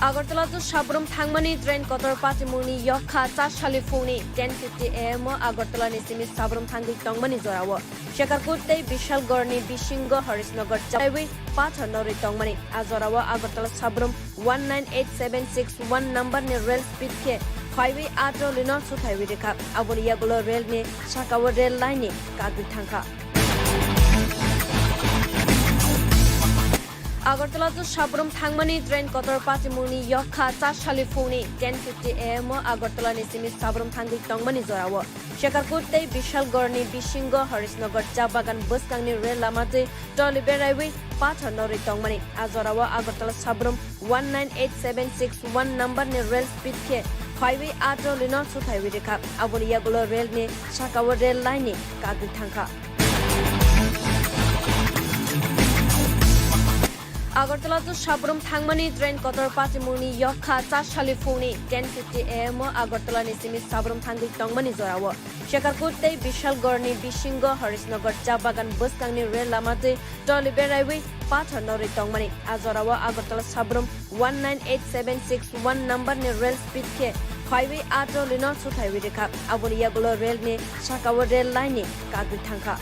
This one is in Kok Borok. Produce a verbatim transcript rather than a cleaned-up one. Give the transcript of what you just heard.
Agartala to Sabrum thangmani train kotor patimungni yokha chasali phungni ten fifty A M o Agartala ni simi Sabrum thangwi tongmani jorao Shekarkut tei Bishalgarhni bisingo Harishnagar chaiwi pathor norwi tongmani. A jorao Agartala Sabrum one nine eight seven six one number ni rail speed khe phaiwi atro lino suthaiwi rikha. Aboni yagulo rail ni sakao rail line ni kagwi thangkha. Agartala to Sabrum thangmani train kotor patimungni yokha chasali phungni ten fifty A M o Agartala ni simi Sabrum thangwi tongmani jorao Shekarkut tei Bishalgarhni bisingo Harishnagar cha bagan bwskangni rail lama twi toli beraiwi pathor norwi tongmani. A jorao Agartala Sabrum one nine eight seven six one number ni rail speed khe phaiwi atro lino suthaiwi rikha. Aboni yagulo rail ni sakao rail line ni kagwi thangkha. Agartala to Sabrum thangmani train kotor patimungni yokha chasali phungni ten fifty A M o Agartala ni simi Sabrum thangwi tongmani jorao Shekarkut tei Bishalgarhni bisingo Harishnagar cha bagan bwskangni rail lama twi toli beraiwi pathor norwi tongmani. A jorao Agartala Sabrum one nine eight seven six one number ni rail speed khe phaiwi atro lino suthaiwi rikha. Aboni yagulo rail ni sakao rail line ni kagwi thangkha.